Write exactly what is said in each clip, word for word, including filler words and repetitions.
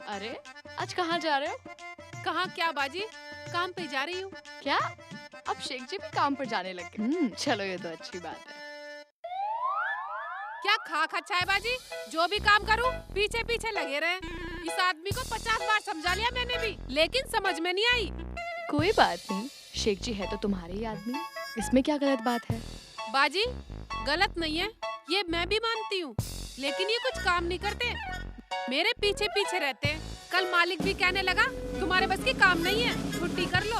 अरे, आज कहाँ जा रहे हो? कहाँ क्या बाजी, काम पे जा रही हूँ। क्या? अब शेख जी भी काम पर जाने लग गए? हम्म, चलो, ये तो अच्छी बात है। क्या खा खा चाय बाजी, जो भी काम करूँ पीछे पीछे लगे रहे। इस आदमी को पचास बार समझा लिया मैंने भी, लेकिन समझ में नहीं आई। कोई बात नहीं, शेख जी है तो तुम्हारे ही आदमी, इसमें क्या गलत बात है? बाजी, गलत नहीं है, ये मैं भी मानती हूँ, लेकिन ये कुछ काम नहीं करते, मेरे पीछे पीछे रहते हैं। कल मालिक भी कहने लगा, तुम्हारे बस की काम नहीं है, छुट्टी कर लो।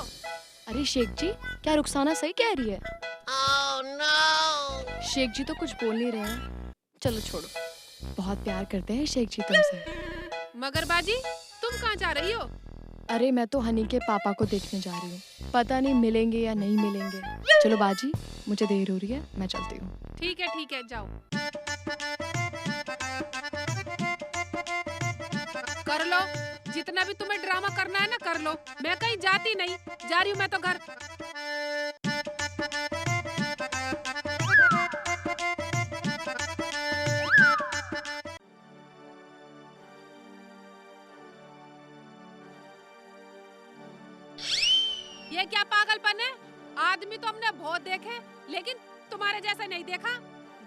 अरे शेख जी, क्या रुखसाना सही कह रही है? शेख जी तो कुछ बोल नहीं रहे हैं। चलो छोड़ो, बहुत प्यार करते हैं शेख जी तुमसे। मगर बाजी, तुम कहाँ जा रही हो? अरे, मैं तो हनी के पापा को देखने जा रही हूँ, पता नहीं मिलेंगे या नहीं मिलेंगे। चलो बाजी, मुझे देर हो रही है, मैं चलती हूँ। ठीक है, ठीक है, जाओ। कर लो, जितना भी तुम्हें ड्रामा करना है ना, कर लो, मैं कहीं जाती नहीं, जा रही हूँ मैं तो घर। ये क्या पागलपन है? आदमी तो हमने बहुत देखे, लेकिन तुम्हारे जैसे नहीं देखा।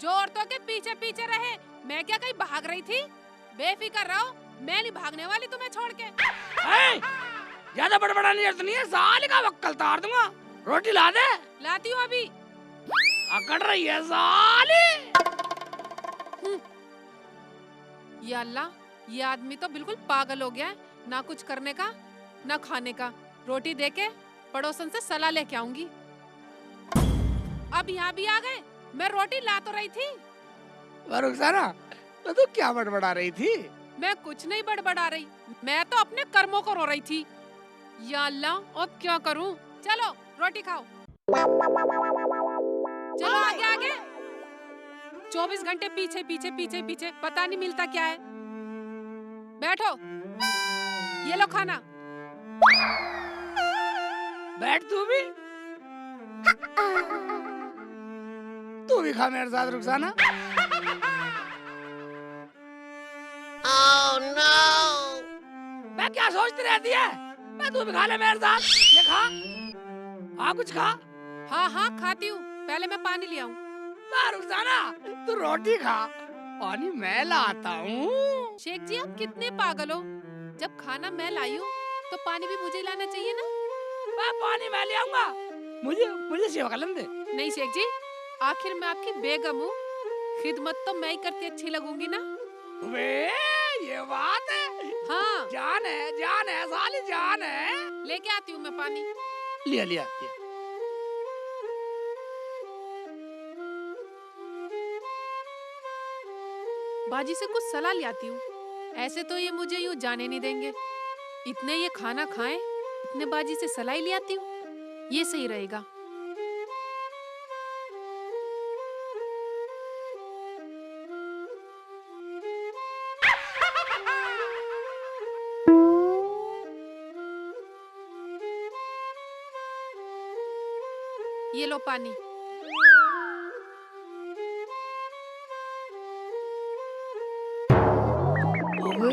जो औरतों के पीछे पीछे रहे, मैं क्या कहीं भाग रही थी? बेफिक्र रहो, मैं नहीं भागने वाली तुम्हें छोड़ के। ए, ज्यादा बड़बड़ाने की जरूरत नहीं है, साली का वक्कल तार दूंगा। रोटी ला दे। लाती हूँ अभी। अकड़ रही है साली। हम्म। या अल्लाह, ये आदमी तो बिल्कुल पागल हो गया है, ना कुछ करने का, ना खाने का। रोटी देके पड़ोसन से सलाह लेके आऊंगी। अब यहाँ भी आ गए, मैं रोटी ला तो रही थी। वाह रुखसाना, तो तू क्या बड़बड़ा रही थी? मैं कुछ नहीं बड़बड़ा रही, मैं तो अपने कर्मों को रो रही थी। या अल्लाह, अब क्या करूं? चलो, रोटी खाओ। चलो, आगे, आगे। चौबीस घंटे पीछे, पीछे, पीछे, पीछे, पता नहीं मिलता क्या है। बैठो, ये लो खाना। बैठ तू भी। तू भी खा मेरे साथ, रुखसाना। Oh no! मैं क्या सोचती रहती है? मैं, तू भी खा ले मेरे साथ। ये खा। हाँ, कुछ खा। हाँ, हाँ, खाती हूँ। पहले मैं पानी ले आऊँ। वाह, रुखसाना, तू रोटी खा, पानी मैं लाता हूँ। शेख जी, आप कितने पागल हो। जब खाना मैं लाई हूँ, तो पानी भी मुझे लाना चाहिए ना। मैं पानी मैं ले आऊंगा। मुझे, मुझे सेवा कर लेने दे। नहीं शेख जी, आखिर मैं आपकी बेगम हूँ, खिदमत तो मैं ही करती अच्छी लगूंगी ना। वे, ये बात है। हाँ। जान है, जान है, साली जान है। लेके आती हूँ मैं पानी। लिया, लिया, लिया। बाजी से कुछ सलाह ले आती हूँ, ऐसे तो ये मुझे यूं जाने नहीं देंगे। इतने ये खाना खाएं, इतने बाजी से सलाह ही ले आती हूँ, ये सही रहेगा। ये लो पानी। ओए,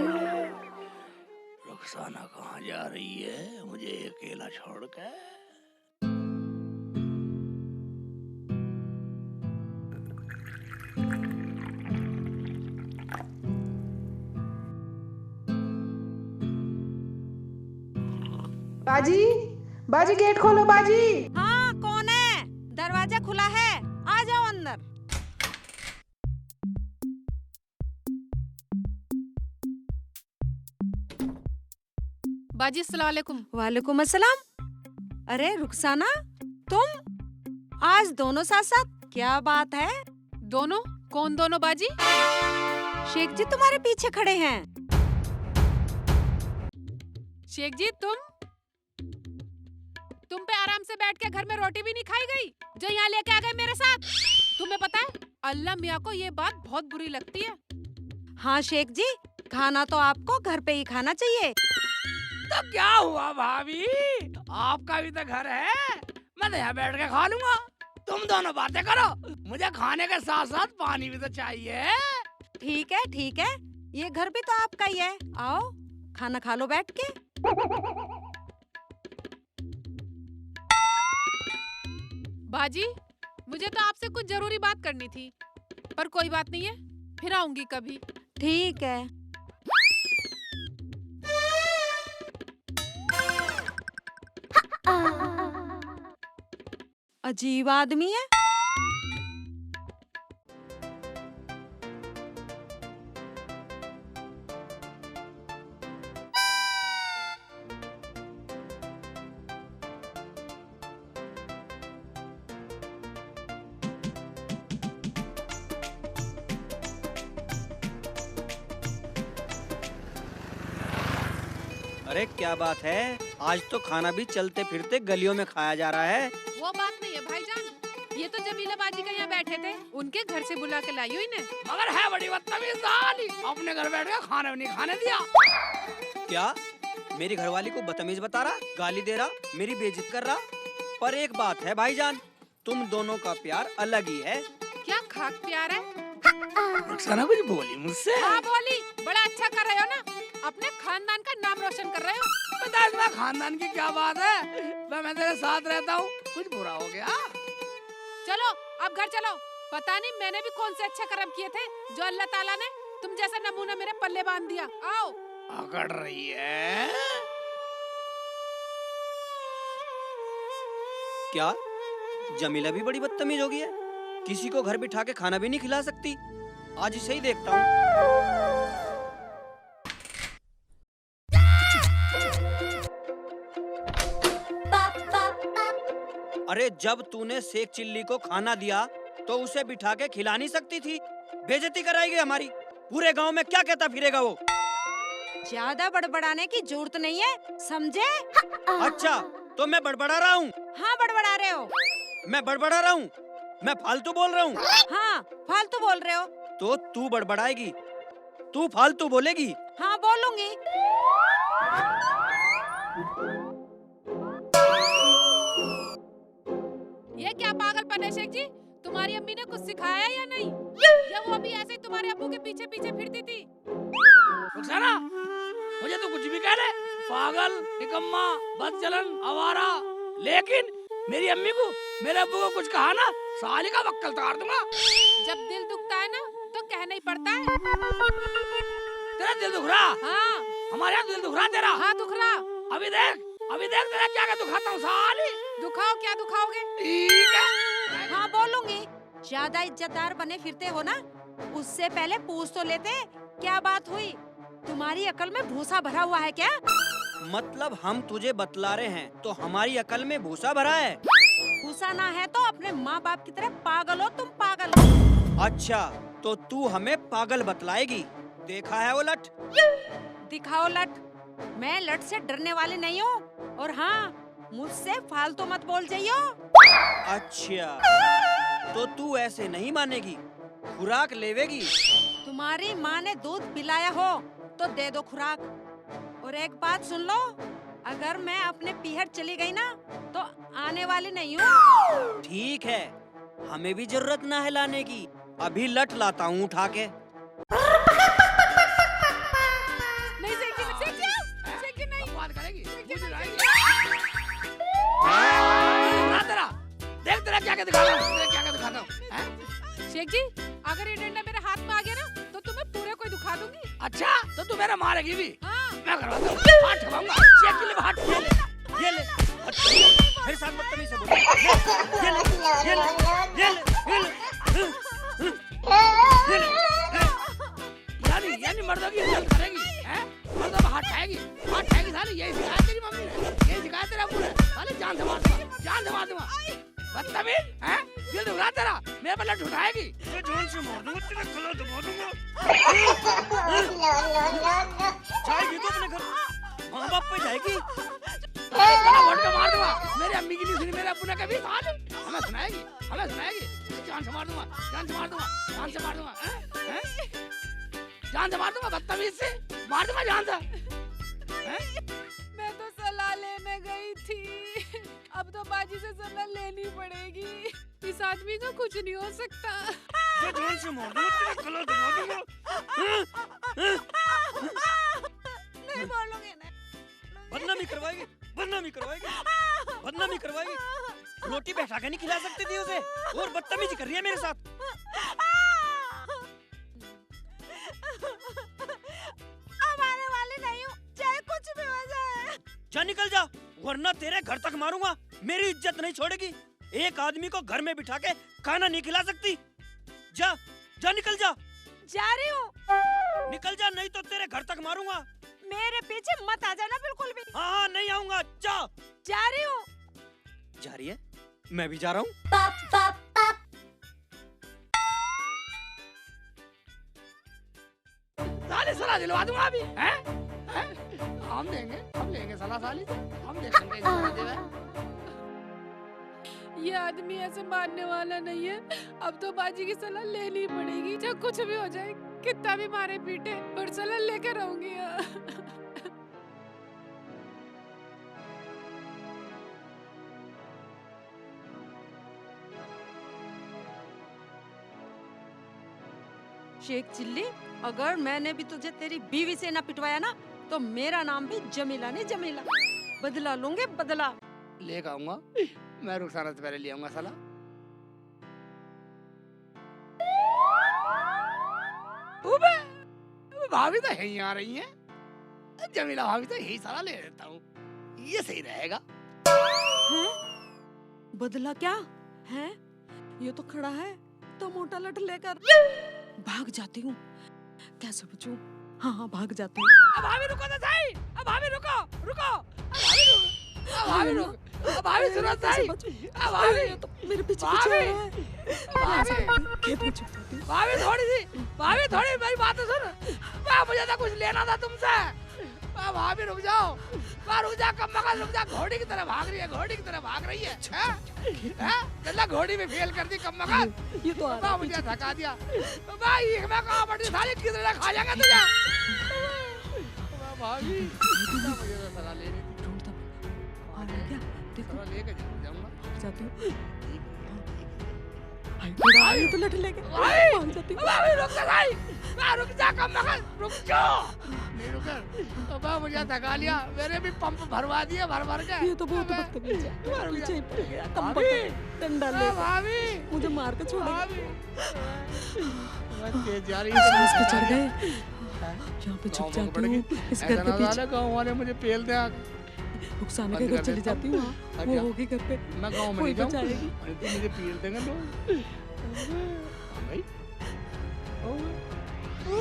रुखसाना कहाँ जा रही है मुझे अकेला छोड़कर? बाजी, बाजी, गेट खोलो बाजी। हाँ, कौन है? दरवाजा खुला है, आ जाओ अंदर। बाजी, अस्सलाम वालेकुम। वालेकुम अस्सलाम। अरे रुखसाना, तुम आज दोनों साथ साथ, क्या बात है? दोनों? कौन दोनों बाजी? शेख जी तुम्हारे पीछे खड़े हैं। शेख जी, तुम तुम पे आराम से बैठ के घर में रोटी भी नहीं खाई गई, जो यहाँ लेके आ गए मेरे साथ। तुम्हें पता है, अल्लाह मियाँ को ये बात बहुत बुरी लगती है। हाँ शेख जी, खाना तो आपको घर पे ही खाना चाहिए। तो क्या हुआ भाभी, आपका भी तो घर है, मैं तो यहाँ बैठ के खा लूंगा। तुम दोनों बातें करो, मुझे खाने के साथ साथ पानी भी तो चाहिए। ठीक है, ठीक है, ये घर भी तो आपका ही है, आओ खाना खा लो बैठ के। बाजी, मुझे तो आपसे कुछ जरूरी बात करनी थी, पर कोई बात नहीं है, फिर आऊंगी कभी। ठीक है। अजीब आदमी है। अरे क्या बात है, आज तो खाना भी चलते फिरते गलियों में खाया जा रहा है। वो बात नहीं है भाईजान, ये तो जमीला बाजी का यहाँ बैठे थे, उनके घर से बुला के लाई हूँ इन्हें। मगर है बड़ी बदतमीज साली, अपने घर बैठ के खाना भी नहीं खाने दिया। क्या? मेरी घरवाली को बदतमीज बता रहा, गाली दे रहा, मेरी बेइज्जत कर रहा। पर एक बात है भाईजान, तुम दोनों का प्यार अलग ही है। क्या खाक प्यार है? रुखसाना कुछ बोली मुझसे? हाँ बोली, बड़ा अच्छा कर रहे हो ना, अपने खानदान का नाम रोशन कर रहे हो। बता, इसमें खानदान की क्या बात है? मैं, मैं तेरे साथ रहता हूँ, कुछ बुरा हो गया? चलो, अब घर चलो। पता नहीं मैंने भी कौन से अच्छे कर्म किए थे जो अल्लाह ताला ने तुम जैसा नमूना मेरे पल्ले बांध दिया। आओ। अकड़ रही है। क्या जमीला भी बड़ी बदतमीज हो गई है? किसी को घर बिठा के खाना भी नहीं खिला सकती। आज इसे ही देखता हूँ। अरे, जब तूने शेख चिल्ली को खाना दिया तो उसे बिठा के खिला नहीं सकती थी? बेइज्जती कराई गई हमारी। पूरे गांव में क्या कहता फिरेगा वो? ज्यादा बड़बड़ाने की जरूरत नहीं है, समझे? अच्छा, तो मैं बड़बड़ा रहा हूँ? हाँ, बड़बड़ा रहे हो। मैं बड़बड़ा रहा हूँ? मैं फालतू बोल रहा हूँ? हाँ, फालतू बोल रहे हो। तो तू बड़बड़ाएगी, तू फालतू बोलेगी? हाँ, बोलूंगी। ये क्या पागलपन है शेख जी? तुम्हारी अम्मी ने कुछ सिखाया या नहीं, या वो अभी ऐसे ही तुम्हारे अब्बू के पीछे पीछे फिरती थी? रुखसाना, मुझे तो कुछ भी कह ले, पागल, निकम्मा, बदचलन, आवारा, लेकिन मेरी अम्मी को, मेरे अब्बू को कुछ कहा ना, साली का बक्कल तार दूंगा। जब दिल दुखता है ना, तो कहना ही पड़ता है। तेरा दिल दुख रहा? हाँ। हमारे यहाँ दिल दुख रहा तेरा? हाँ, दुख रहा। अभी देख, अभी देख तेरा क्या क्या दुखाता हूँ साली। दुखाओ, क्या दुखाओगे? ठीक है। हाँ, बोलूंगी। ज्यादा इज्जतदार बने फिरते हो ना, उससे पहले पूछ तो लेते, क्या बात हुई? तुम्हारी अकल में भूसा भरा हुआ है क्या? मतलब हम तुझे बतला रहे हैं तो हमारी अकल में भूसा भरा है? भूसा ना है तो अपने माँ बाप की तरह पागल हो तुम, पागल। अच्छा, तो तू हमें पागल बतलाएगी? देखा है वो लठ? दिखाओ लठ। मैं लठ से डरने वाली नहीं हूँ। और हाँ, मुझसे फालतू मत बोल जाइयो। अच्छा, तो तू ऐसे नहीं मानेगी, खुराक लेवेगी? तुम्हारी माँ ने दूध पिलाया हो तो दे दो खुराक। और एक बात सुन लो, अगर मैं अपने पीहर चली गई ना, तो आने वाली नहीं हूँ। ठीक है, हमें भी जरूरत ना है लाने की, अभी लठ लाता हूँ उठा के। नहीं, शेख जी, शेख जी, शेख जी, नहीं। बात करेगी? शेख जी, मुझे नहीं। तेरा, तेरा, देख तेरा क्या क्या दिखाता हूँ, तेरा क्या क्या दिखाता हूँ, हैं? शेख जी, अगर ये डंडा मेरे हाथ में आ गया ना, तो तुम्हें पूरे को ही दुखा दूंगी। अच्छा, तो तू मेरा मारेगी भी? हाँ। मैं करवाता हूँ। हाथ ठेवाऊंगा। शेख जी ले हाथ, ये ले, ये ले। अच्छा, मेरे साथ बदतमीजी से बोल। ये ले, ये ले, ये ले, ये ले। ये ले, ये ले। यानी, यानी मर्दों की इज्जत करेगी, हैं? मर्दों का हाथ खाएगी, हाथ खाएगी साली, यही सिखाया तेरी मम्मी ने, यही सिखाया तेरे अबू ने। साले जान से मार दूंगा, जान से मार दूंगा। बदतमीज, हैं? दिल दुख रहा तेरा, मेरे पर लठ उठाएगी। ये जान से मार दूंगा, तेरा गला दबा दूंगा। जाएगी तो अपने घर, माँ बाप पे जाएगी। गला घोट के मार दूंगा। मेरी अम्मी की नहीं सुनी, मेरे अबू ने कभी। हमें सुनाएगी, हमें सुनाएगी। जान से मार दूंगा, जान से मार दूंगा, जान से मार दूंगा, हैं? हैं? जान से मार दूंगा, बदतमीज से मार दूंगा जान से। हैं? मैं तो सलाह लेने गई थी, अब तो बाजी से सलाह लेनी पड़ेगी। इस आदमी का कुछ नहीं हो सकता। मैं जान से मार दूंगा, तेरा गला दबा दूंगा। हैं? हैं? नहीं बोलूंगी, नहीं बोलूंगी। बदनामी करवाएगी, बदनामी करवाएगी, बदनामी करवाएगी। रोटी बैठा के नहीं खिला सकती थी उसे, और बदतमीजी कर रही है मेरे साथ। अब आने वाली नहीं हूँ, चाहे कुछ भी हो जाए। जा निकल जा, वरना तेरे घर तक मारूंगा। मेरी इज्जत नहीं छोड़ेगी। एक आदमी को घर में बिठा के खाना नहीं खिला सकती। जा, जा निकल जा। जा रही हूँ। निकल जा, नहीं तो तेरे घर तक मारूंगा। मेरे पीछे मत आ जाना बिल्कुल भी। हाँ, हाँ, नहीं आऊंगा। जा। जा रही हूँ। जा रही है? मैं भी जा रहा हूँ। साली सलाह दिलवा दूंगा अभी, हैं? हैं? हम देंगे, हम लेंगे सलाह साली से, हम देखेंगे कैसे सलाह देवे। ये आदमी ऐसे मानने वाला नहीं है। अब तो बाजी की सलाह लेनी ही पड़ेगी, चाहे कुछ भी हो जाए, कितना भी मारे पीटे, पर सलाह लेकर रहूंगी। शेख चिल्ली, अगर मैंने भी तुझे तेरी बीवी से ना पिटवाया ना, तो मेरा नाम भी जमीला नहीं जमीला। बदला लूंगे बदला। लेके आऊंगा मैं, रुखसाना से पहले ले आऊंगा साला। उबे, उबे भाभी तो यहीं आ रही हैं। जमीला भाभी तो यही साला ले लेता हूँ, ये सही रहेगा। हैं? बदला क्या है? ये तो खड़ा है तो मोटा लठ लेकर। भाग जाती हूँ, कैसे बचूं? हाँ, हाँ, भाग जाती हूँ। अब भाभी रुको तो सही, अब भाभी रुको, रुको, अब भाभी रुको, अब भाभी रुको। अब भाभी सुनो सही। अब भाभी, ये तो मेरे पीछे पीछे आ रहा है। भाभी। खेत में छुप जाती हूँ। भाभी थोड़ी सी, भाभी थोड़ी मेरी बात तो सुन। वाह, मुझे तो कुछ लेना था तुमसे। वाह, भाभी रुक जाओ। वाह, रुक जा, कम मगज रुक जा। घोड़ी की तरह भाग रही है, घोड़ी की तरह भाग रही है। हैं? हैं? चला, घोड़ी में फेल कर दी, कम मगज। ये तो आ रहा है पीछे। मुझे थका दिया। वाह, ये मैं कहाँ बैठी, सारी किधर खा जाएगा तुझे। वाह, भाभी। मुझे तो सलाह लेनी थी। ढूंढता आ रहा है क्या? देखो। थोड़ा लेके जरूर जाऊंगा। भाग जाती हूँ। ठीक है, ठीक है। हाय, बड़ा, ये तो लठ लेके भाई! भाग जाती हूँ। भाई, रुक जा भाई! भाई, रुक जा, कम मगज, रुक जा। नहीं रुका। अबे, मुझे थका लिया। मेरे भी पंप भरवा दिए, भर भर के। ये तो बहुत अबे, बदतमीज है। अबे, रुक जा। पीछे ही पड़ गया, कम भाभी! पकड़, डंडा ले। अबे, भाभी! मुझे मार के छोड़ेगा। भाभी! मैं तेज जा रही हूँ। सांस पे चढ़ गए। हाँ? यहाँ पे छुप जाती हूँ, इस घर के पीछे। गाँव वाले मुझे पेल दे। रुखसाना के घर चली जाती हूँ, हाँ। वो होगी घर पे। मैं गाँव में नहीं जाऊँ। कोई बचाएगी। अरे, तू मुझे पेल देगा लोग। भाई। ओ, ओ,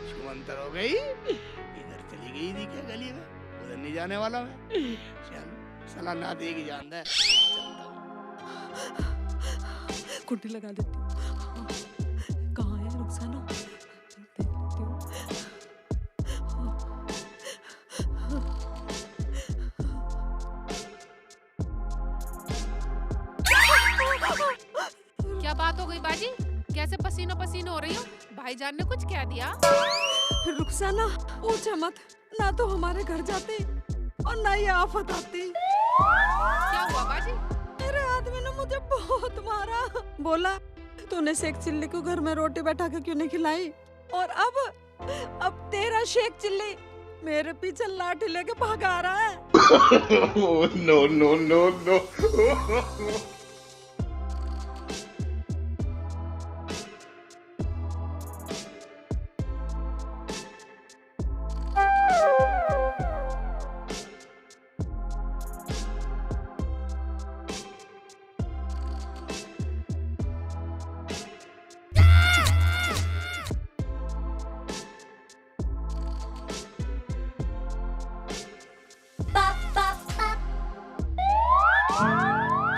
छुमंतर हो गई। इधर चली गई थी क्या गली में? उधर नहीं जाने वाला मैं। चल, सलाह ना देगी, जान दे। चलता हूँ। कुंडी लगा देती हूँ। कहाँ है रुखसाना? देख लेती हूँ। क्या बात हो गई बाजी? कैसे पसीनो पसीनो हो रही हो? भाईजान ने कुछ कह दिया? रुखसाना, पूछे मत, ना तो हमारे घर जाती और ना ये आफत आती। क्या हुआ बाजी? मेरे आदमी ने मुझे बहुत मारा। बोला, "तूने शेख चिल्ली को घर में रोटी बैठा के क्यों नहीं खिलाई?" और अब, अब तेरा शेख चिल्ली मेरे पीछे लाठी लेके भागा आ रहा है। Oh, no, no, no, no।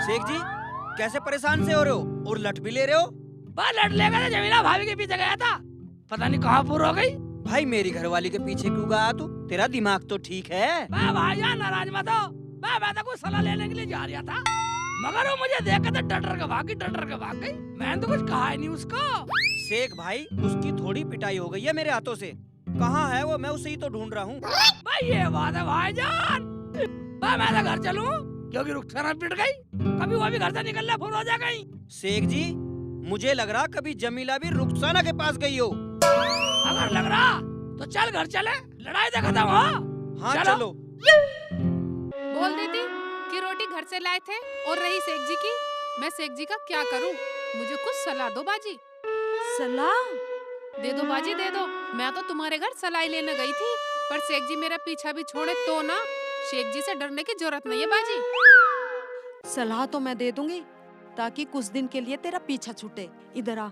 Sheikh जी, कैसे परेशान से हो रहे हो और लठ भी ले रहे हो? बस लठ लेकर तो जमीला भाभी के पीछे गया था, पता नहीं कहाँ फुर हो गई। भाई, मेरी घरवाली के पीछे क्यों गया तू? तेरा दिमाग तो ठीक है। मैं भाईजान नाराज मत हो, मैं, मैं तो कुछ सलाह लेने के लिए जा रहा था, मगर वो मुझे देख के तो डर डर के भागी, डर डर के भाग गई। मैंने तो कुछ कहा ही नहीं उसको। शेख भाई, उसकी थोड़ी पिटाई हो गई है मेरे हाथों से। कहाँ है वो? मैं उसे ही तो ढूंढ रहा हूँ। भाई, ये बात है भाईजान। भाई, मैं तो घर चलूँ, क्योंकि रुखसाना पिट गई। कभी वो भी घर से निकलना फुर हो जाए कहीं। शेख जी, मुझे लग रहा कभी जमीला भी रुखसाना के पास गई हो। अगर लग रहा तो चल घर चले, लड़ाई तो खत्म हो। हाँ, चलो। चलो। बोल देती कि रोटी घर से लाए थे और रही शेख जी की, मैं शेख जी का क्या करूं? मुझे कुछ सलाह दो बाजी। सलाह? दे दो बाजी, दे दो। मैं तो तुम्हारे घर सलाई लेने गई थी, पर शेख जी मेरा पीछा भी छोड़े तो ना। शेख जी से डरने की जरूरत नहीं है बाजी। सलाह तो मैं दे दूंगी, ताकि कुछ दिन के लिए तेरा पीछा छूटे। इधर आ।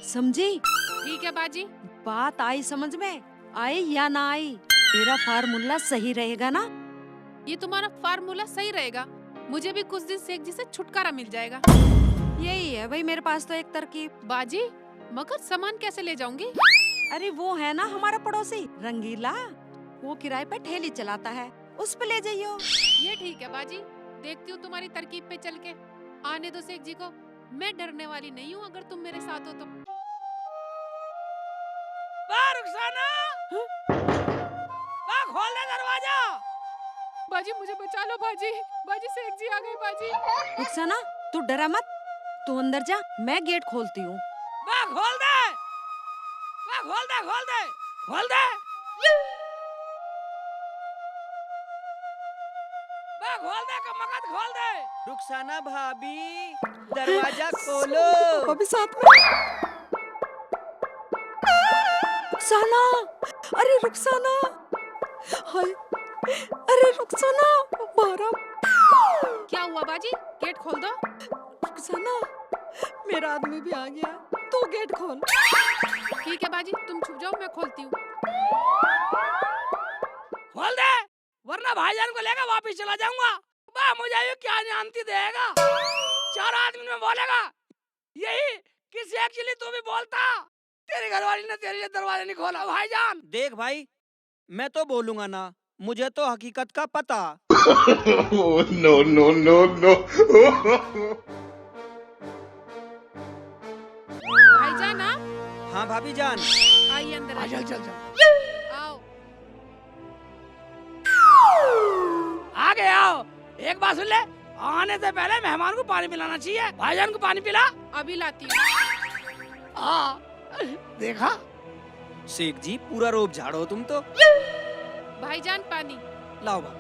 समझी? ठीक है बाजी। बात आई समझ में? आई या ना आई, मेरा फार्मूला सही रहेगा ना? ये तुम्हारा फार्मूला सही रहेगा। मुझे भी कुछ दिन शेख जी से छुटकारा मिल जाएगा। यही है भाई मेरे पास तो एक तरकीब। बाजी, मगर सामान कैसे ले जाऊंगी? अरे, वो है ना हमारा पड़ोसी रंगीला, वो किराए पे ठेली चलाता है, उस पे ले जाइयो। ये ठीक है बाजी, देखती हूँ तुम्हारी तरकीब पे चल के। आने दो शेख जी को, मैं डरने वाली नहीं हूँ अगर तुम मेरे साथ हो तो। वाह रुखसाना, वाह, खोल दे दरवाजा। बाजी, मुझे बचा लो बाजी, बाजी, शेख जी आ गए बाजी। रुखसाना, तू डरा मत, तू अंदर जा, मैं गेट खोलती हूँ। वाह, खोल दे, वाह, खोल दे, खोल दे, खोल दे। बे, खोल दे, कमबख्त, खोल दे। रुखसाना भाभी, दरवाजा खोलो। अभी साथ में। रुखसाना, अरे रुखसाना, हाय, अरे रुखसाना, बारह। क्या हुआ बाजी? गेट खोल दो। रुखसाना, मेरा आदमी भी आ गया, तू गेट खोल। ठीक है बाजी, तुम छुप जाओ, मैं खोलती हूँ। खोल दे, वरना भाईजान को लेकर वापस चला जाऊंगा। बा, मुझे ये क्या जानती देगा, चार आदमी में बोलेगा यही कि शेख जी, तू भी बोलता। तेरी घरवाली ने तेरे लिए दरवाजा नहीं खोला भाईजान। देख भाई, मैं तो बोलूंगा ना, मुझे तो हकीकत का पता। Oh, no, no, no, no। भाईजान, आप? हाँ भाभी जान। आइए अंदर, आ, आइए। चल, चल, चल। आओ। आ गए, आओ। एक बात सुन ले, आने से पहले मेहमान को पानी पिलाना चाहिए। भाईजान को पानी पिला। अभी लाती हूँ। हाँ, देखा? शेख जी, पूरा रोब झाड़ो तुम तो। भाईजान, पानी। लाओ भाभी।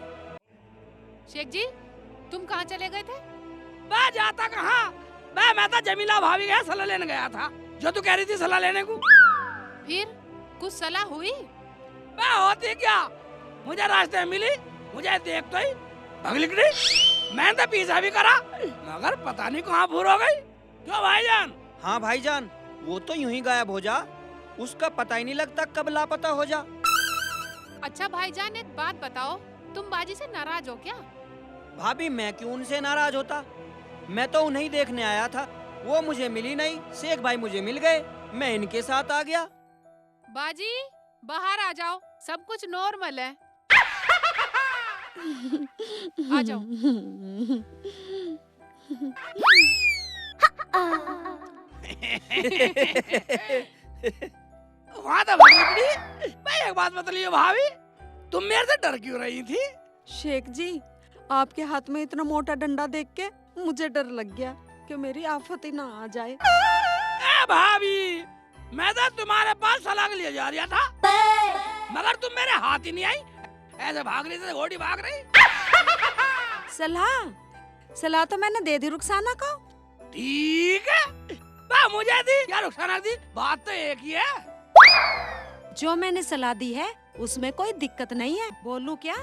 शेख जी, तुम कहाँ चले गए थे? मैं जाता कहाँ? मैं, मैं तो जमीला भाभी के सलाह लेने गया था, जो तू कह रही थी सलाह लेने को। फिर कुछ सलाह हुई? मैं होती क्या, मुझे रास्ते में मिली, मुझे देख तो ही भग निकली। मैं तो पीछा भी करा, मगर पता नहीं कहाँ फुर हो गई। क्यों भाईजान? हाँ भाईजान, वो तो यूं ही गायब हो जा, उसका पता ही नहीं लगता कब लापता हो जा। अच्छा भाईजान, एक बात बताओ, तुम बाजी से नाराज हो क्या? भाभी, मैं क्यों उनसे नाराज होता? मैं तो उन्हें ही देखने आया था, वो मुझे मिली नहीं, शेख भाई मुझे मिल गए, मैं इनके साथ आ गया। बाजी, बाहर आ जाओ, सब कुछ नॉर्मल है। आ जाओ। वहाँ तो भग निकली। भाई, एक बात बतलियो भाभी, तुम मेरे से डर क्यों रही थी? शेख जी, आपके हाथ में इतना मोटा डंडा देख के मुझे डर लग गया कि मेरी आफत ही ना आ जाए। ए भाभी, मैं तो तुम्हारे पास सलाह के लिए जा रहा था, मगर तुम मेरे हाथ ही नहीं आई, ऐसे भाग रही जैसे घोड़ी भाग रही। सलाह, सलाह तो मैंने दे दी रुखसाना को। ठीक है, बा मुझे दी या रुखसाना दी, बात तो एक ही है। जो मैंने सलाह दी है, उसमें कोई दिक्कत नहीं है। बोलूं क्या?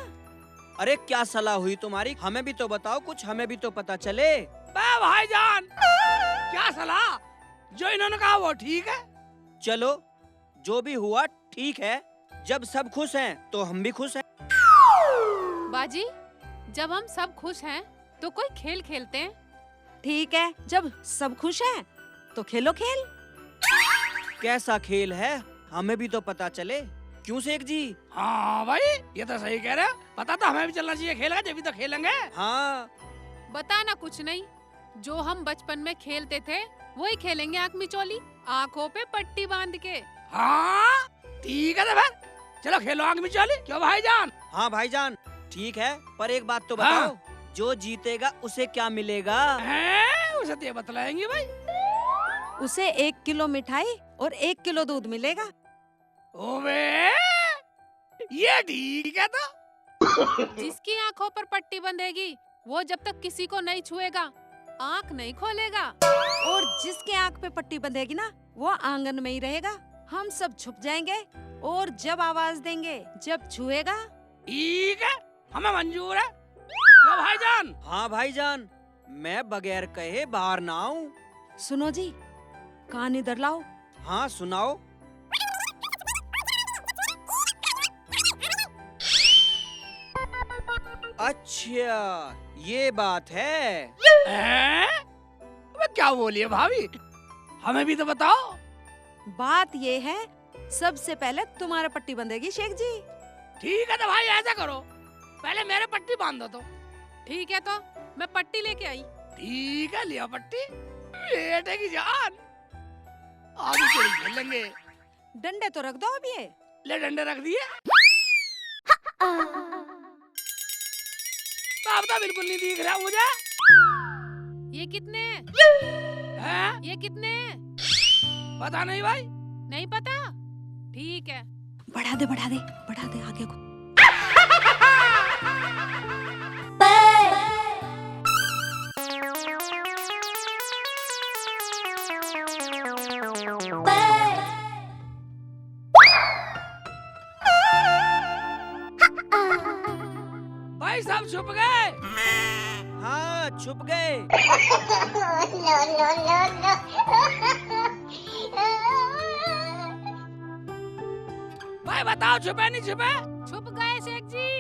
अरे, क्या सलाह हुई तुम्हारी? हमें भी तो बताओ कुछ, हमें भी तो पता चले। बे भाईजान, क्या सलाह? जो इन्होंने कहा वो ठीक है। चलो, जो भी हुआ ठीक है। जब सब खुश हैं तो हम भी खुश हैं। बाजी, जब हम सब खुश हैं तो कोई खेल खेलते हैं। ठीक है, जब सब खुश हैं तो खेलो खेल। कैसा खेल है, हमें भी तो पता चले। क्यों शेख जी? हाँ भाई, ये तो सही कह रहे हो। पता तो हमें भी चलना चाहिए खेल का, जब भी तो खेलेंगे। हाँ। बताना कुछ नहीं, जो हम बचपन में खेलते थे, वही खेलेंगे आंख मिचौली, आंखों पे पट्टी बांध के। हाँ, ठीक है तो फिर चलो खेलो आंख मिचौली। क्यों भाईजान? हाँ भाईजान, ठीक है, पर एक बात तो हाँ। बताओ, जो जीतेगा उसे क्या मिलेगा? हैं, उसे तो ये बतलाएंगे भाई। उसे एक किलो मिठाई और एक किलो दूध मिलेगा। ओबे, ये ठीक है तो। जिसकी आंखों पर पट्टी बंधेगी, वो जब तक किसी को नहीं छुएगा, आंख नहीं खोलेगा। और जिसके आंख पे पट्टी बंधेगी ना, वो आंगन में ही रहेगा। हम सब छुप जाएंगे और जब आवाज देंगे, जब छुएगा। ठीक है, हमें मंजूर है। क्यों भाईजान? हाँ भाईजान, मैं बगैर कहे बाहर ना आऊं। सुनो जी, कान इधर लाओ। हाँ, सुनाओ। अच्छा, ये बात है। हैं? अबे क्या बोली है भाभी? हमें भी तो बताओ। बात ये है, सबसे पहले तुम्हारा पट्टी बंधेगी शेख जी। ठीक है तो भाई, ऐसा करो, पहले मेरे पट्टी बांध दो तो। ठीक है तो मैं पट्टी लेके आई। ठीक है, लिया पट्टी। बेटे की जान, आगे चल खेलेंगे। डंडे तो रख दो अब ये। ले, डंडे रख दिए। बाप तो बिल्कुल नहीं दिख रहा मुझे। ये कितने? हैं? ये कितने? पता नहीं भाई। नहीं पता? ठीक है। बढ़ा दे, बढ़ा दे, बढ़ा दे आगे को। भाई साहब छुप गए। हाँ, छुप गए। No, no, no, no। भाई बताओ, छुपे नहीं छुपे? छुप गए शेख जी।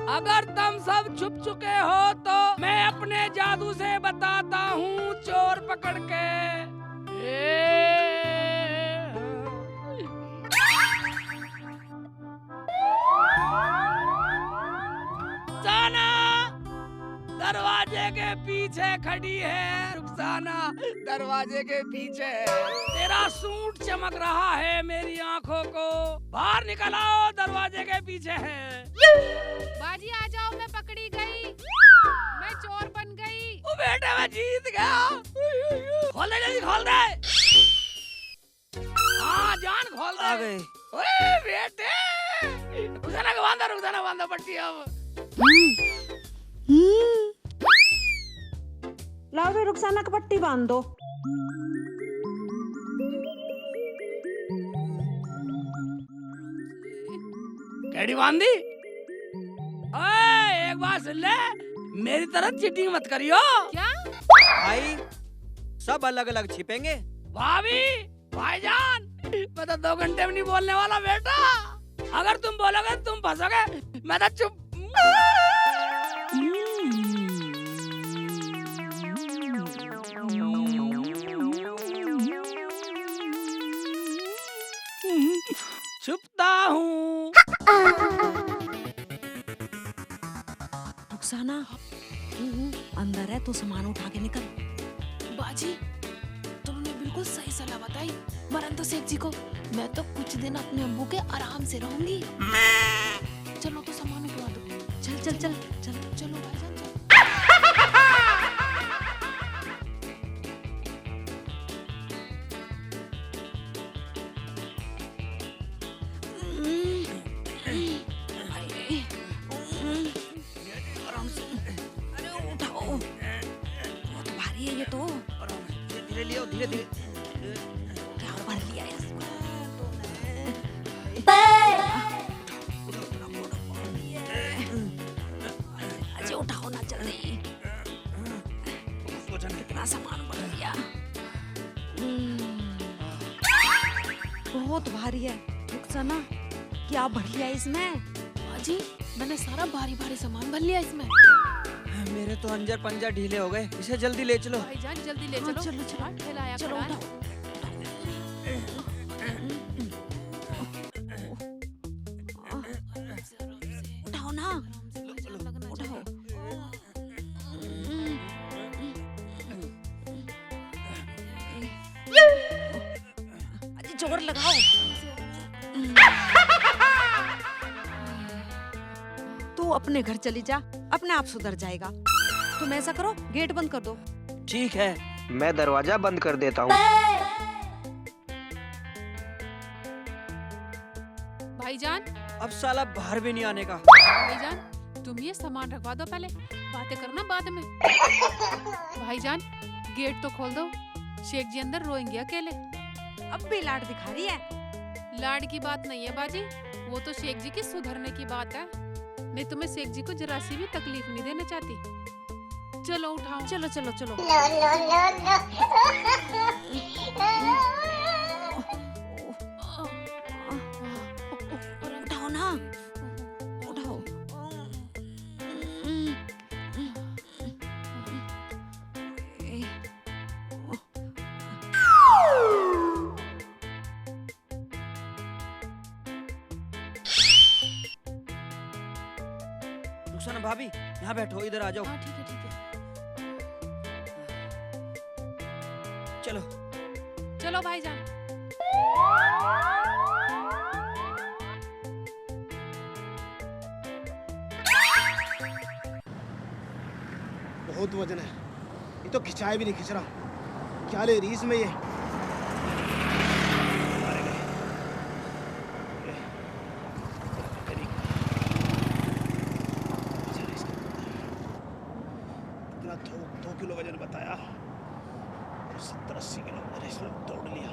अगर तुम सब छुप चुके हो तो मैं अपने जादू से बताता हूँ चोर पकड़ के। ए, जाना दरवाजे के पीछे खड़ी है, रुखसाना दरवाजे के पीछे है। तेरा सूट चमक रहा है मेरी आंखों को। बाहर निकल आओ, दरवाजे के पीछे है। बाजी आ जाओ, मैं पकड़ी गई, मैं चोर बन गई। ओ बेटे, मैं जीत गया। खोल दे, जल्दी खोल दे। हाँ, जान खोल दे। आ गए। ओए बेटे, रुखसाना को बांधो, रुखसाना बांधो पट्टी अब। हम्म। हम्म। लाओ रे, रुखसाना की पट्टी बांध दो। केड़ी बांधी? ओए, एक बात सुन ले, मेरी तरह चीटिंग मत करियो। क्या? भाई, सब अलग-अलग छिपेंगे। भाभी, भाईजान, मैं तो दो घंटे में नहीं बोलने वाला बेटा। अगर तुम बोलोगे, तुम फंसोगे। मैं तो चुप। छुपता हूँ। रुखसाना, अंदर है, तू सामान उठा के निकल। बाजी, तुमने बिल्कुल सही सलाह बताई। मरन तो शेख जी को, मैं तो कुछ दिन अपने अब्बू के आराम से रहूंगी। चलो तो सामान उठवा दो। चल, चल, चल, चल। चलो भाईजान, चलो। आराम से। अरे उठाओ, बहुत भारी है ये तो। आराम से, धीरे धीरे लियो, धीरे धीरे। क्या भर लिया इसमें? अजय, उठाओ ना जल्दी। कितना सामान भर लिया। हम्म। बहुत भारी है। रुखसाना, क्या भर लिया इसमें? बाजी, मैंने सारा भारी भारी सामान भर लिया इसमें। मेरे तो अंजर पंजर ढीले हो गए, इसे जल्दी ले चलो। भाईजान, जल्दी ले चलो। हाँ, चलो, चलो। ठेला आया खड़ा है। उठाओ। उठाओ ना। उठाओ। अरे जोर लगाओ। तो तू अपने घर चली जा, अपने आप सुधर जाएगा। तुम ऐसा करो, गेट बंद कर दो। ठीक है। मैं दरवाजा बंद कर देता हूँ। भाईजान, अब साला बाहर भी नहीं आने का। भाईजान, तुम ये सामान रखवा दो पहले, बातें करो ना बाद में। भाईजान, गेट तो खोल दो, शेख जी अंदर रोएंगे अकेले। अब भी लाड दिखा रही है। लाड की बात नहीं है बाजी, वो तो शेख जी की सुधरने की बात है। नहीं तो मैं शेख जी को जरा सी भी तकलीफ नहीं देना चाहती। चलो उठाओ। चलो चलो चलो। उठाओ ना, उठाओ। रुखसाना भाभी, यहाँ बैठो, इधर आ जाओ। हाँ, ठीक है, ठीक है। चलो। चलो भाईजान। बहुत वजन है, ये तो खिंचाए भी नहीं खिंच रहा। क्या ले रही इसमें ये? इतना दो, दो किलो वजन बताया, सत्तर अस्सी किलो वजन इसने तोड़ लिया।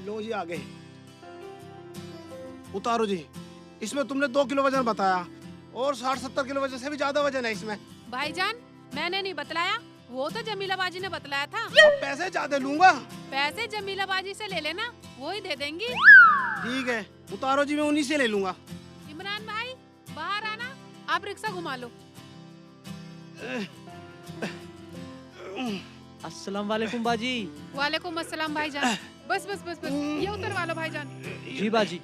लो जी, आ गए। उतारो जी, इसमें तुमने दो किलो वजन बताया और साठ सत्तर किलो वजन से भी ज्यादा वजन है इसमें। भाईजान, मैंने नहीं बतलाया, वो तो जमीला बाजी ने बतलाया था। अब पैसे ज्यादा लूंगा। पैसे जमीला बाजी से ले लेना, वो ही दे देंगी। ठीक है, उतारो जी, मैं उन्हीं से ले लूंगा। इमरान भाई, बाहर आना, आप रिक्शा घुमा लो। अस्सलाम वालेकुम बाजी। वालेकुम अस्सलाम भाईजान। बस बस बस बस, ये उतरवा लो भाईजान। जी बाजी।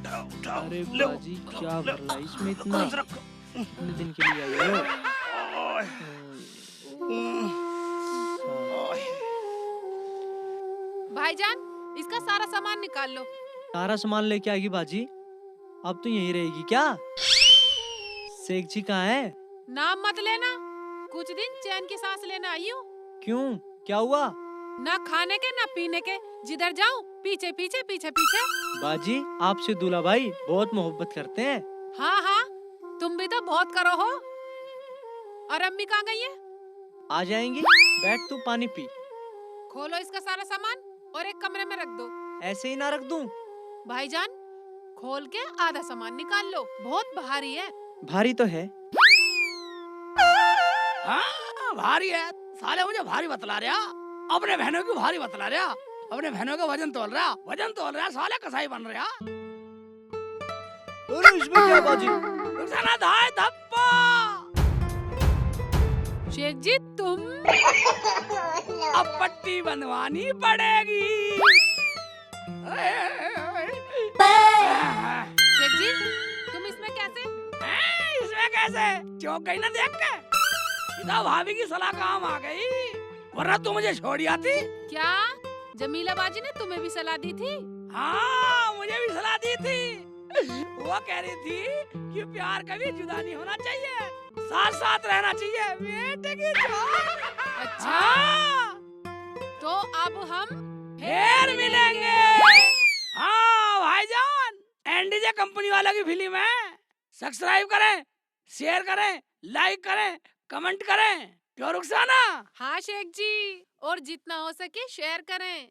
उठाओ, उठाओ, अरे लो, बाजी, लो, क्या लो, कर रहा है इसमें इतना? रखो, रखो। इतने दिन के लिए आई हो। ओए, ओए। भाईजान, इसका सारा सामान निकाल लो। सारा सामान लेके आएगी बाजी? अब तो यहीं रहेगी क्या? शेख जी कहाँ है? नाम मत लेना, कुछ दिन चैन की सांस लेने आई हूँ। क्यों, क्या हुआ? ना खाने के ना पीने के, जिधर जाऊं पीछे पीछे पीछे पीछे। बाजी, आपसे दूल्हा भाई बहुत मोहब्बत करते हैं। हाँ हाँ, तुम भी तो बहुत करो हो। और अम्मी कहाँ गई है? आ जाएंगी, बैठ तू पानी पी। खोलो इसका सारा सामान और एक कमरे में रख दो। ऐसे ही ना रख दूं? भाईजान, खोल के आधा सामान निकाल लो, बहुत भारी है। भारी तो है। हाँ, भारी है। साले मुझे भारी बतला रहा, अपने बहनों की भारी बतला रहा, अपने बहनों का वजन तोल रहा, वजन तोल रहा, साले कसाई बन रहा। अरे इसमें क्या बाजी? रुखसाना धाय धप्पा। शेख जी तुम। अब पट्टी बंधवानी पड़ेगी। शेख जी, तुम इसमें कैसे? हैं, इसमें कैसे? चौंक गई ना देख के? सीधा भाभी की सलाह काम आ गई, वरना तू मुझे छोड़ आती। क्या जमीला बाजी ने तुम्हें भी सलाह दी थी? हाँ, मुझे भी सलाह दी थी। वो कह रही थी कि प्यार कभी जुदा नहीं होना चाहिए, साथ साथ रहना चाहिए। बेटे की जान। अच्छा। हाँ, तो अब हम फिर मिलेंगे। हाँ भाईजान, एनडीजे कंपनी वालों की फिल्म है, सब्सक्राइब करें, शेयर करें, लाइक करें, कमेंट करें। क्यों रुखसाना? हाँ शेख जी, और जितना हो सके शेयर करें।